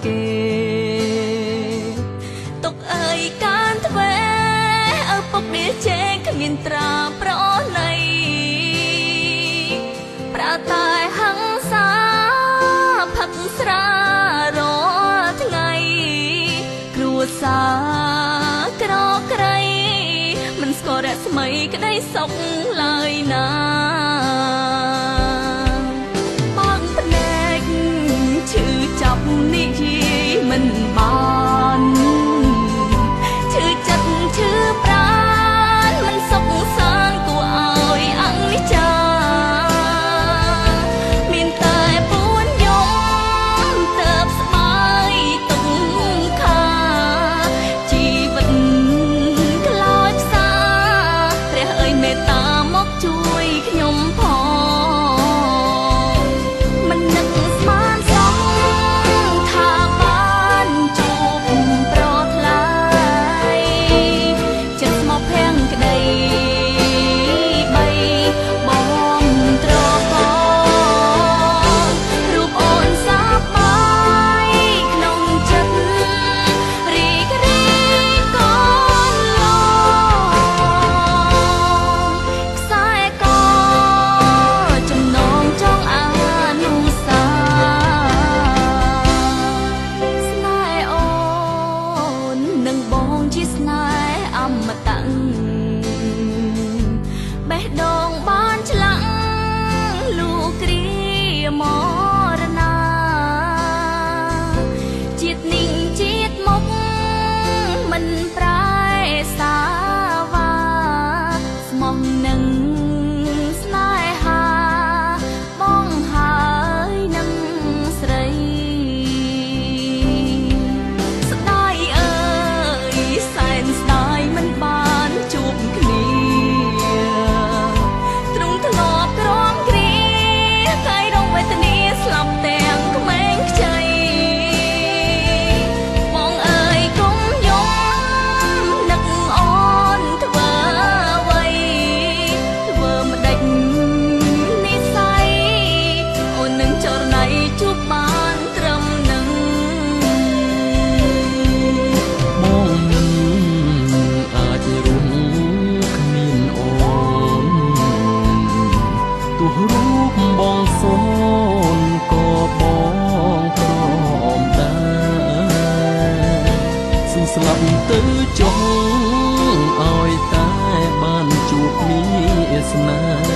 គេទុកអើយកានទ្វេឪពុកដៀជេគ្មានត្រាប្រណីប្រើតែហឹង្សាផឹកស្រារាល់ថ្ងៃគ្រួសារក្រក្រៃមិនស្គាល់រស្មីក្តីសុខឡើយណាបងភ្នែកឈឺចាប់និយាយមិនបានឈឺចិត្តឈឺប្រាណមិនសុខសាន្តគួរឲ្យអនិច្ចាមានតែពួនយំទៅស្បាយទុកខាជីវិតខ្លោចផ្សាព្រះអើយមេត្តាមកជួយខ្ញុំផងមិននឹកស្មានសោះថាបានជួបប្រថ្លៃចិត្តស្មោះភាំងក្តីបីបងត្រករូបអូនសាបាយក្នុងចិត្តរីករាយកូនឡងខ្សែកចំណងចងអនុសាស្នេហ៍អូននឹងបងជាស្នេហ៍អមតៈបេះដូងបានឆ្លាក់លូគ្រាមរណាជាតិនេះជាតិមុខមិនប្រែសាវ៉ាស្មោះនឹងស្នេហាបងហើយនឹងស្រីស្ដាយអើយសែនស្ដាយមិនបានជួបគ្នាទ្រង់ធ្លាប់ក្រំគ្រាកាយរងវេទនាស្លាប់ទាំងក្មេងខ្ចីបងអើយកុំយំនឹកអូនធ្វើអ្វីធ្វើម្ដេចនិស័យអូននឹងចរណៃជួបបានត្រឹមនឹង បងមិនអាចរួមគ្មានអូនទោះរូបបងសូនក៏បងព្រមដែរស៊ូស្លាប់ទៅចុងឲ្យតែបានជួបមានស្នេ